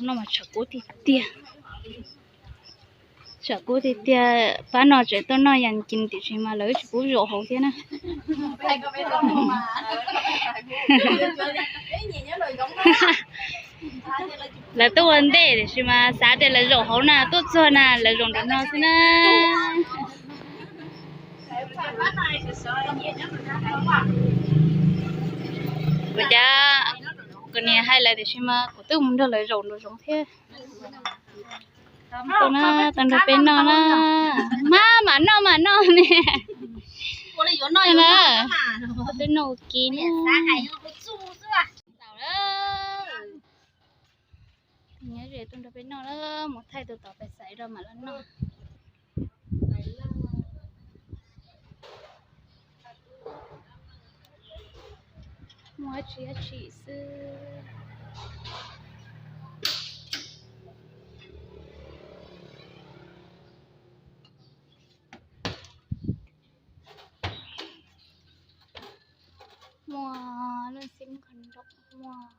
No mas tshav kub tiag tiag. Tshav kub tiag tiag, pab no tseem tuaj noj yam kis tiam sis mas lawv tsis pub zaum hauv thiab na. Lawv tuaj ua ntej tiam sis mas xav tias lawv zaum hauv na, tuaj txog na lawv zaum nram no xwb na. Kuv cas kuv niam hais lawv tiam sis mas kuv twb mus nrog lawv zaum nraum zoov thiab. Tau na, tau nrog peb noj na. Mas mam noj mam noj ne. Peb noj ua ke na. Nyob ze tuaj nrog peb noj na, mus thaij tus tod pais xaiv rau mam los noj. Muaj dab tsi dab tsi xwb. Muaj lub xib khas nroo, muaj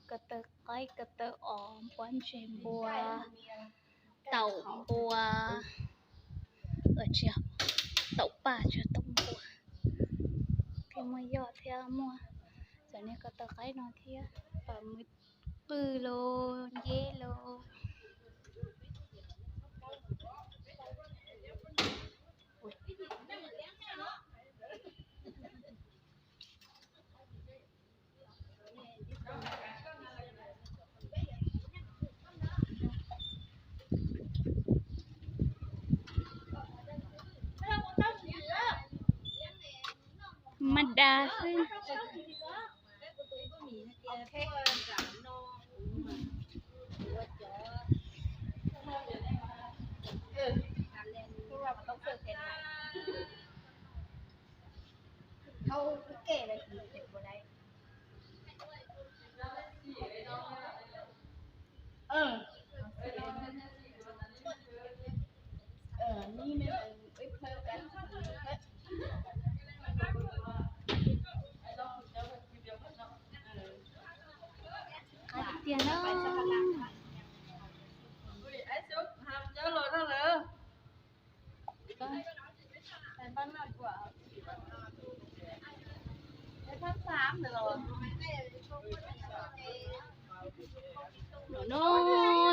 ko taw qaib ko taw os, npua ntseg npua, taum npua, taum paj tsis taum npua, thiab muaj yoj thiab muaj cov niag ko taw qaib no thiab, pam mws qwj los nceb los. Maj da xwb. Qab tiag na. No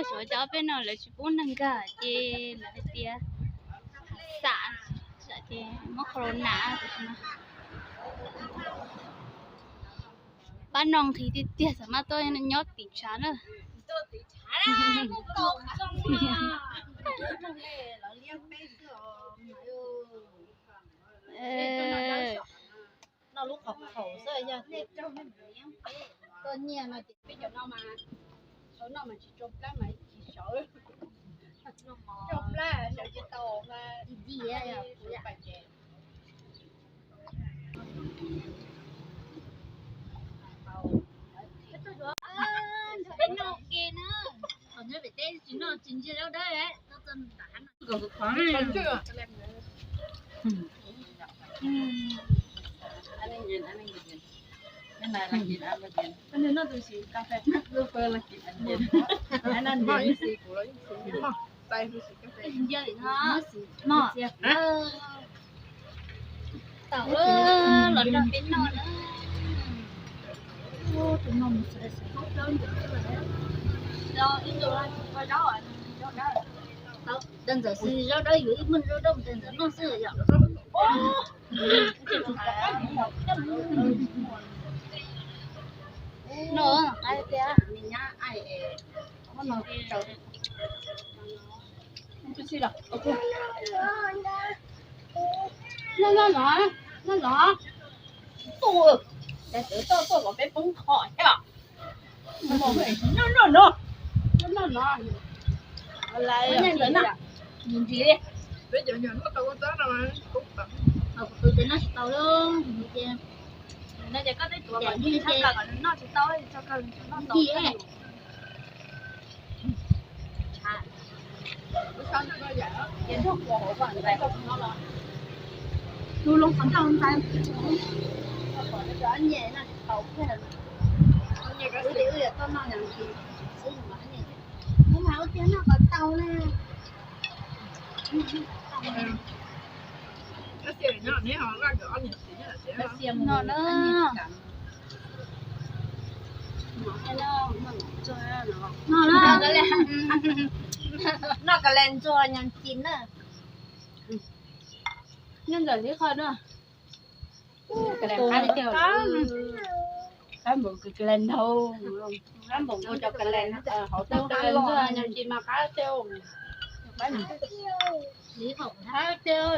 xyov cov peb no lawv tsis pub neeg nkag ces lawv hais tias xam ces muab corona. Pab no nqhis tiag tiag, xam maj tuaj nyob tim tshav na. Noj lub qhov khaum xwb yog tuaj nyiaj no ces peb cov no mas, sawv noj mas tsis tsau plab mas tsis sawv. Tsau plab sawv tsis tau mas. Peb noj ke na, qhov nyob pem teb tsis noj tsis ntsia zaub dawb. Tau los nrog peb noj na. Ib tug zaub dawb, zaub dawb, yus ib muag zaub dawb mus rau ntawm no xwb yom. No qab tiag. Noj noj no, noj no. Tuaj, cas txawv toj tuaj kom peb poob qho thiab. Noj noj no, noj noj no. Ntsis ntsis li. Kuv tus ces noj tsis tau lawm, no ces koj twb tuav kom ntsis tshaj plaws kom nws noj tsis tau, tso kawg nws tseem noj tau. Ces nrog kuv hauv kom ntxais rau kuv no los. Tus loo qhov ncauj ntxais, kom nws cov nyiam noj tsis tau thiab. Wb yuav tuaj noj nyob kis xwb mas, kuv mas ua tiag noj kom tau na. No na. Noj kas las ntsuag nyob kis na. Nyob ntawm li qhov no. Qab npaum kws kas las ntau, qab npaum nkaus cov kas las hauv tau kas las ntsuag nyob kis mas qab tau. Li hauv qab tau.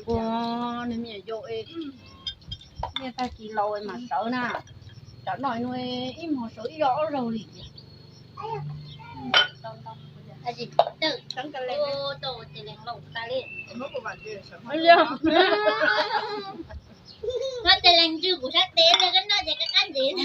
Ua, nws me nyuam yaus es, niaj tag kis laus mas sawv na, tsam no nws ib hmos sawv ib zaug ob zaug li. Tes lees ntsws kuv sab tes li, koj noj ces koj qab ntsev.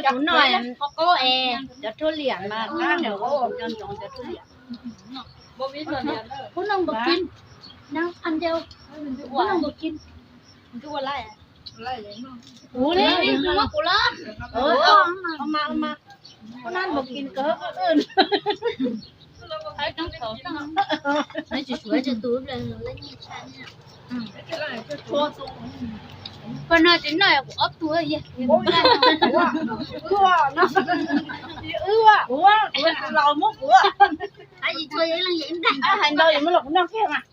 Kuv noj qhov qaub es cov rhuab liam mas qab nraud, cov ntsoov cov rhuab liam. Kuv noj npaum kis, kuv noj npaum kis. Kuv li, kuv los, kuv los. Kuv noj npaum kis kawg. Tsis suav tsis tus ple lej nyiaj tshaj. Koj noj tsis noj kuv ob tug. Kuv, kuv, kuv los muab kuv. Hais ntau yus muab los kuv noj kiag mas.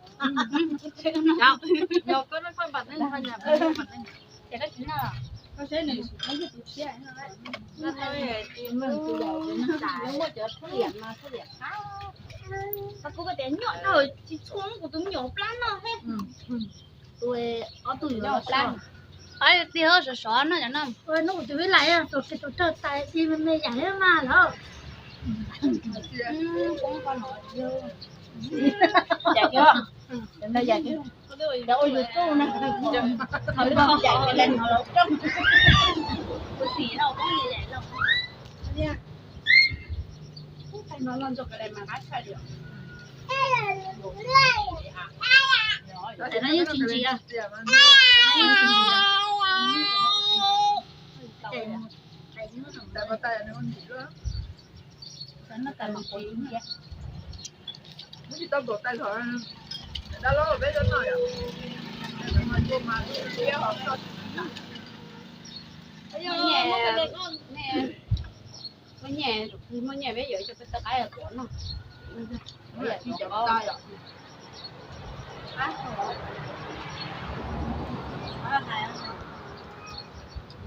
Muaj cov rhuab liam no, rhuab liam qab. Kuv tias nyuam no tsis tshua muab kuv tus me nyuam plab noj thiab. Tus ob tug yuav plab. Qab tiag sov sov no cov no. Ua no kuv tus vib lais tus rawg tais di me me yam thiab mas lawm. Yam kiag, cov ntawd yam kiag. Cov ua YouTube na, yam kiag los rooj. Tais no los ntsuag kas las mas qab tshaj li. Tais no yeej tsis ntsim, yeej tsis ntsim. Tais no tais mas qhuav ib ntsia. Muab tsis tau npaum tais los, dab laug peb cov no yom. Muaj nyiaj, muaj nyiaj peb yuav coj peb tau qaib tuav noj.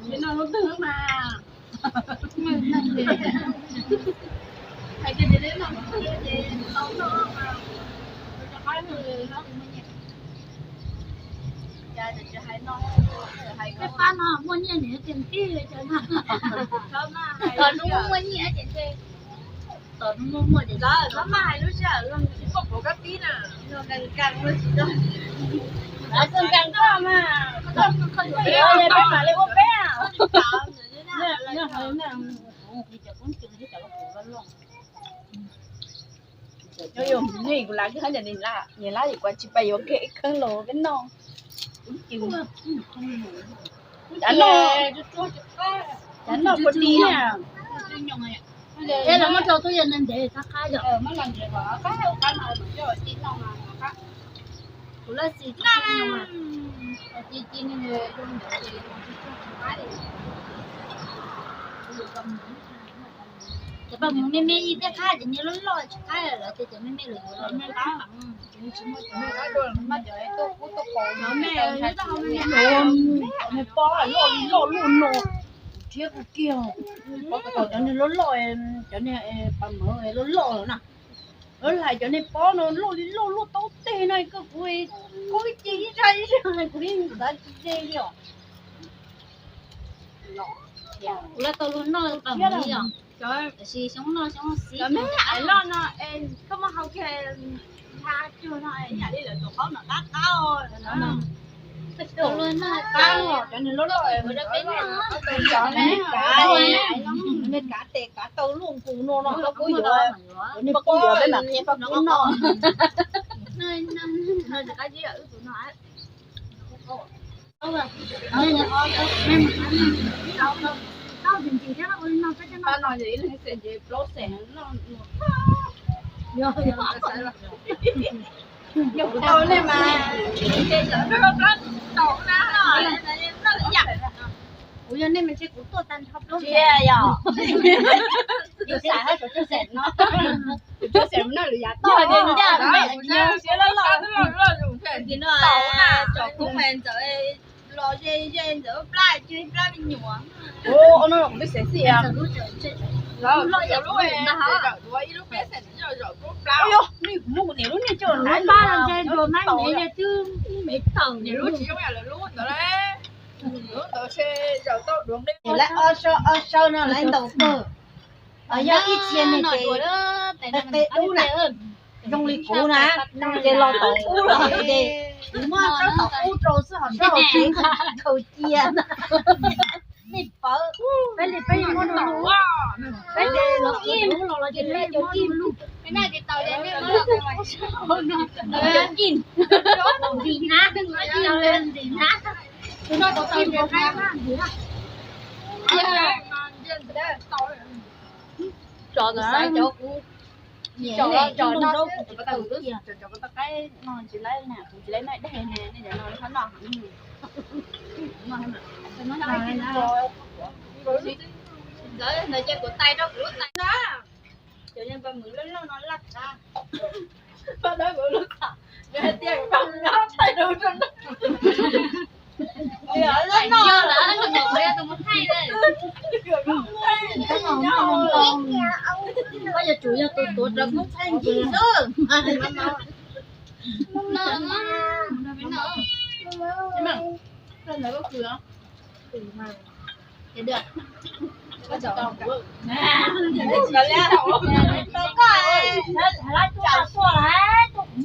Tsis noj lub twg mas. Hais tias noj lub twg ces tau noj mas. Cov qaib no muaj nyiaj, peb pab no muaj nyiaj nws tiag tiag li cov no. Tom no muaj nyiaj ces, tom no muaj muaj ces txhob maj hais lub sij hawm tsis pom kuv kab tib na. Kawg nkaus koj mas, koj yuav peb mam li ua peb. Cov koob tw thiab cov loj loj. Cov yog nej kuv lav kawg hab, niam lab yim kuv tsis pais yuav kiag ib kheeb los peb noj. Cov noj, cov noj puas di na. Es los muab rau tub yog ntev ntev qab qab yom. Kuv laj xis, cov paj mus me me ib teb qab ces nyias loj loj tsis qab lawm ces cov me me lawm yuav los me qab. Me poj loj loj lub no. Thiab kuv kiag, pov kom cov niag loj loj, cov niag pas mawv loj loj na, lawv hais cov niag pob no loj li loj, loj tau teg no, koj kuv kob ib ce ib zaj ib zaj, kuv yeej xav tsis ze li os. Kuv lawv tau luag noj pas mawv li os. Tab sis xyoob noj xyoob xis, cov me ais loj no, koj muab hau kiag nqa cuag no, ib yam li lawv tus qaub no qab qab os. Tau luag noj qab, cov niag loj loj, cov me kav, me kav tes kav taw luaj nkus no no, koj kuj yuav, cov niag pob peb mam qhia koj kuj noj. Pab no yog ib leeg xees ces plaub xees noj. Yog kuv tau nej mas, ces yog plaub tau na, noj li yam. Kuv yog nej mas ntshe kuv tuaj tag nrho plaub xees yog. Kuv xav hais kuv tuaj xees no, kuv tuaj xees no lwm yam toj, yog ncaj, kuv siab loj loj, tau na, tsom koob mas ntxawm los ze ze ntxawm plab, cia plab me nyuam. Ua no kuv twb xees xij, lub, ib lub peb xees, yog kuv muab kuv niam lub niag coj los, lub pab los ze dua mab me twb me tawm, niam lub tsis zoo yam lawv lub ntawd, lub ntawd se zaum tau duav nqi. Lawv ob saw no lawv ntaus kawg. Yog ib txhia niag ces qe dub na, zoo li kuv na, ces los tau ub los ces kuv muab sab tom ub rau xwb, ho sab hauv tsev khaws cia. Nej pawv, peb li peb muab rau, peb ces los ub los los ces peb cov kij, peb na ces tau cov kij, ntxim hnab, ntxim hnab, tus no tau tau ntxim hnab. Cov ntawd cov kuv nyiam, cov no, cov ko taw qaib no tsis laib na, kuv tsis laib noj dej ne, nej cov no txhob noj. Ntawd ntawd ces kuv tais rau kuv lub tais na. Cov niag pas mawv loj loj no laj qab. Pab dawb kuv lub tham, yog hais tias pab mawv thaij rau rau no. Yog lawm, tus mus thaij lawm. Koj yuav tsum yog tus tuav rawv koob thaij ncig xwb.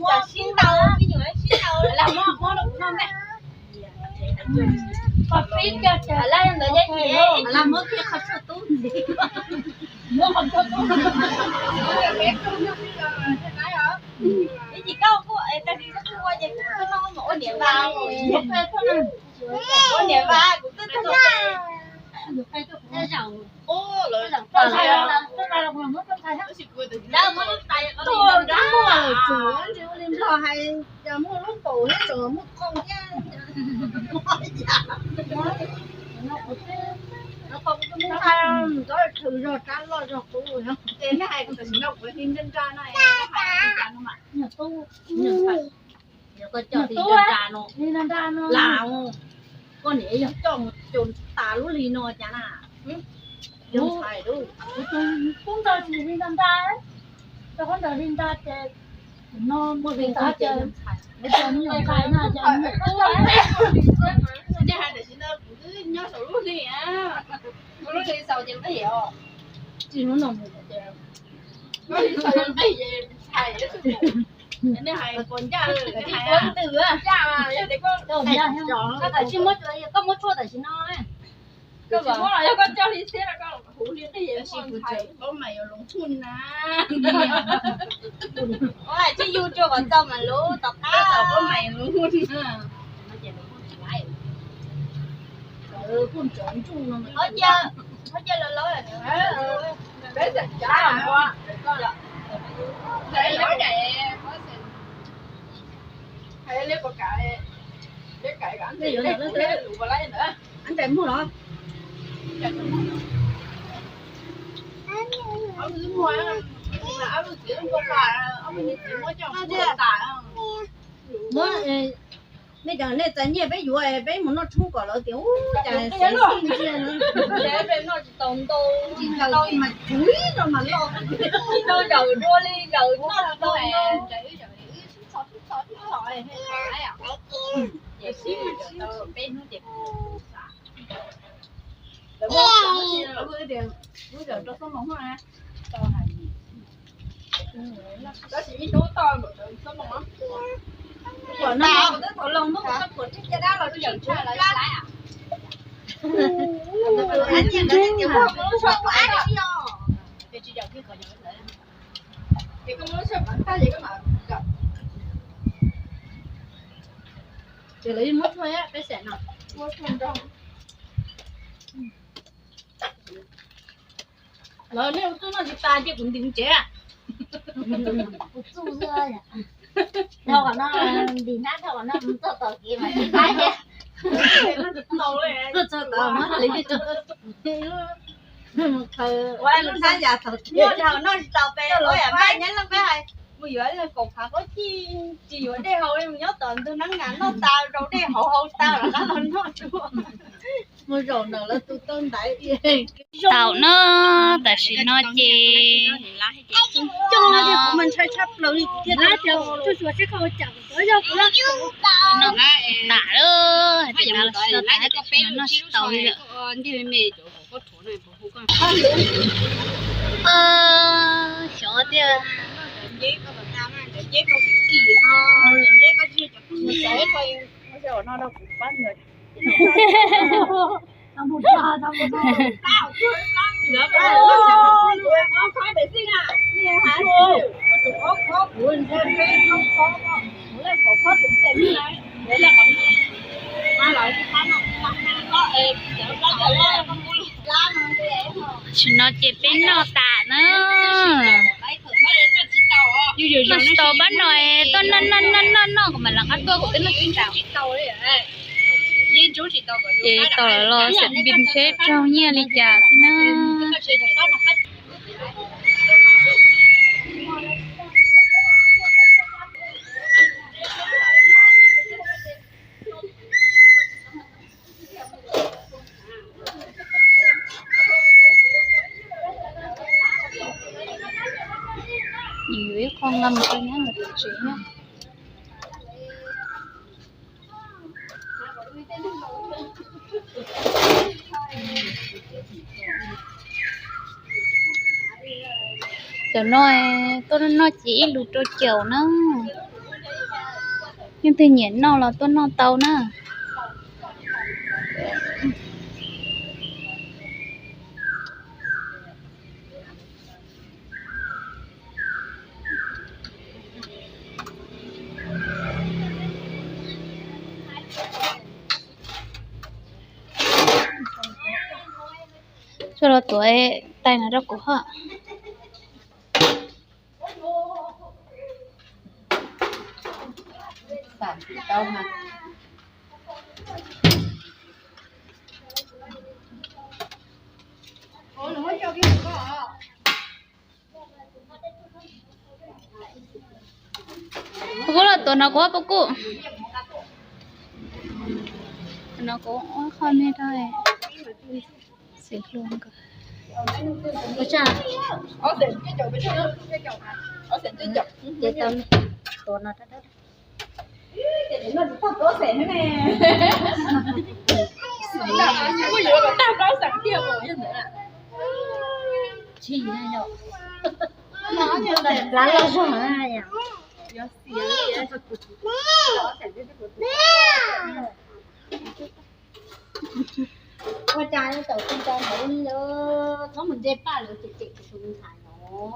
Koj sib ntaus, me nyuam sib ntaus, lam muab muab rau kuv noj me. Koj pib coj cov lab ntawd, lam muab kiag qhov tshuaj tub ntxiv. Muab qhov tshuaj tub. Ib chim koj kuj tag kis koj kuj ua ces kuj noj mus ua niam vas, ua niam vas kuv twb tau. Tuaj rau muaj lawm tsuav ntsis ua li Nplog hais, yog muaj lub paum thiab tseem muaj qoo thiab. Qhov kuv tus me ntxhais ntxov tshwm zog rab loj zog qub, ces nej hais kuv tam sim no kuv li nra nra no, yog tub, yog koj coj li nra nra no, lam, koj niam yog coj mus coj tas lub li no cas na. Yog ntxhais lub, kuv tus kub ntawd tsis li nra nra, cov kub ntawd li nra ces no muaj li ntawd ces yog ntxhais, yog ntxhais no ces yog tub. Nej hais tam sim no kuv twb nyob saum lub hli, kuv lub hli xaus ces nqig os. Tsis hnub no mus ces, lub hli xaus nqig ces ntxhais, nej hais puas ncaj, ncaj, koj muab tshuaj tam sim no, koj muab los yog koj coj hli xiab rau koj huv hli nqig, tab sis kuv tseem paub mas yuav loo huj na. Ua tsis yug tsuag kom txog mas lub tom qab, paub mas yuav loo huj na. Huj ntsoov ntsuj no, cia los lawm. Peb xeem cav, peb kav ntawm, ntawm muag los. Ob lub muag, ob lub txiv muag tas, ob lub txiv muab coj tas. Muab Nej cov nej txais nyiaj peb yuav, peb mus noj tshoob kom lawv tias ub cas xev xwm ntsia no. Tsis tau ntau, tsis tau mas tsuv no mas loj. Tsis tau zaum dua li, zaum noj tsis tau ntau. Tab sis ib tub toj, thaum los hnub toj puas tib caj dab los tsis tshaj lawv lab. Ces lawv yeej muab tshuaj peb xeem no. Lawv nej ua txuj noj tsis tas cia kuv ntim tsev. Kuv txuj xwb. Dhau qhov no, ntim hnab dhau qhov no mus txog tom kev mas tsis paib thiab. Txog tom no li. Ua lub hnab yam thaum noj tsis tau pes, ua yam npaj nyob leej peb hais mus yuav kaum phav qaub cij tsis yuav dej haus li, mus nyob tom ntug neeb na noj tas rau dej haus haus tas rov qab los noj dua. Muaj zaum ntawm lawv tus tau ntaiv. Thaum no, tam sim no ces coob coob no ces kuv mas ntshai tshaj plaws li kuv thiaj tau. Tam lawm, hais tias tas los tsis tau tas, tam sim no noj tsis tau li lawm. Xyov tiag. Tam sim no ces peb noj tas na. Noj tsis tau pab no, tuaj noj noj noj noj noj kuv mam rov qab tuaj, kuv twb noj tsis tau. Ces tau los xeem npis seb raug nyiaj li cas xwb na. Nws yuav ib qho nqa mus rau nyab ntawm tus tsev na. Cov no tuaj noj ces ib lus rau caum na. Leej twg nyiam noj los tuaj noj tau na. Tsuas los tuav tais no rau kuv hos. Kuv los tuav no kuv puas kuj. No kuv ua qho me rau. Xws hlua nkawd. Ua tsaug. Ces tau tuav no rau. Tsis yog plab loj zog na yom. Ua cas tawm tsis tau hauv li lawm, txhob mus nce paj lawm, cem cem tus ntxhais no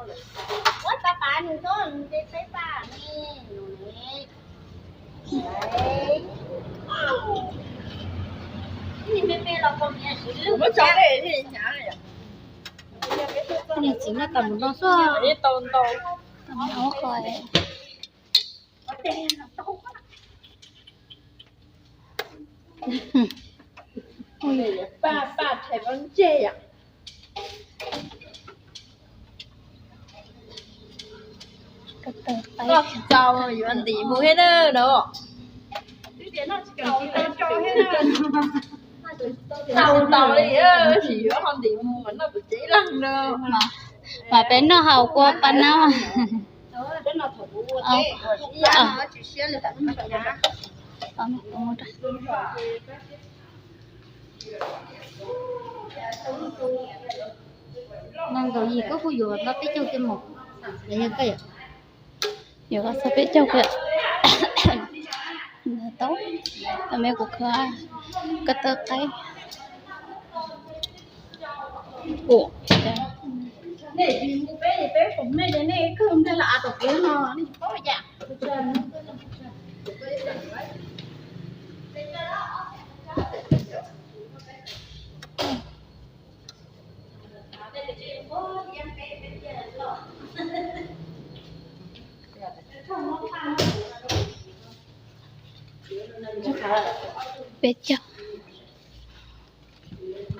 lawm. Ua pab pab nws txhob mus nce peb paj ne, no ne. Niag txiv no tau mus no xwb. Paj paj rhais pob ntseg yom. Koj tsis txaus yuav ntim mus thiab na no. Tau tau li, tsis yuav ho ntim mus mas noj pem tsev ib leeg no. Mas peb noj haus kua pa na. Nees nkaum yim koj kuj yuav nqa peb caug kiag mus. Yuav txog peb caug kiag. Tau, tau me kuv khav ko taw qaib. Ua, nej tsis hu peb, peb foom nej ces nej kawg nplej los av tom kev no nej tsis paub li cas. Peb caug,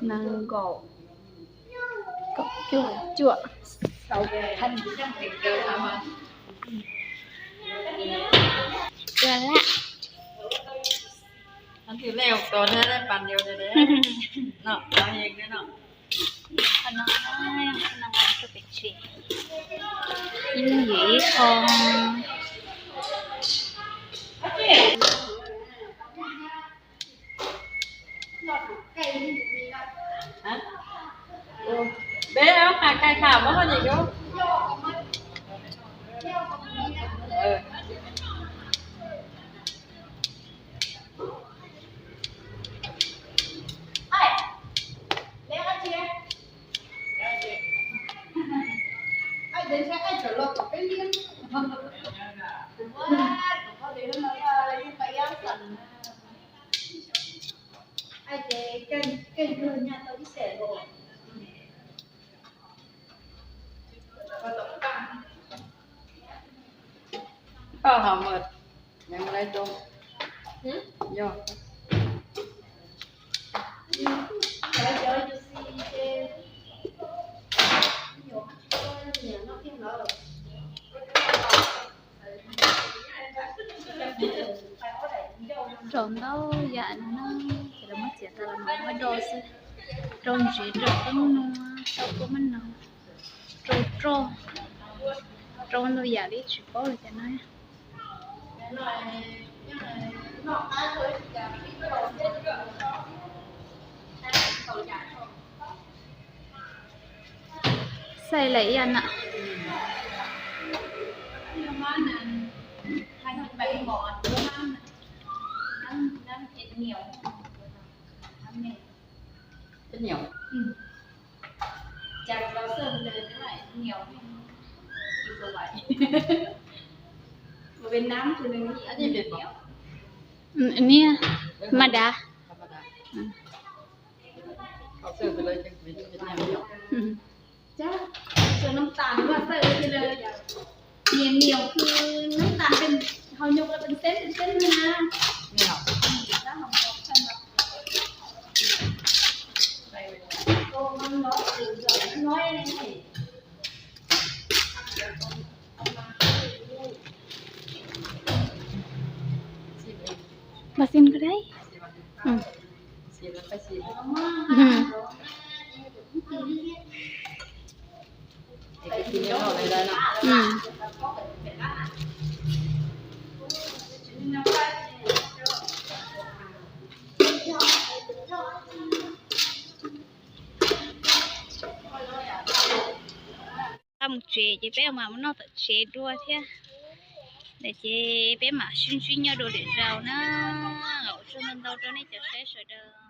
nees nkaum, kaum cuaj, cuaj, xaus, cuaj lab. Ib leeg yuav ib qho. Peb ob qha kai kham muab koj nyiam yuav. Koj ho mus, yog, yog. Rau ntau yam no na, ces lawv muab txiav tas los muab do xwb. Rau ntsev, rau qoob nua, rau kua mab noog, rau roj, rau ntau yam li tsis paub li cas na. Xaij lawm ib yam na. Niaj mas dav. Niam niam, nws nab tas hau nyuj la pes xeb pes xeb na. Mas xin ko dai. Tag mus tsev ces peb mam mus noj tom tsev dua thiab. Ces peb mam sib ntsib nyob dua lwm zaus na. Ua tsaug ntau ntau rau nej cov saib sawv daws.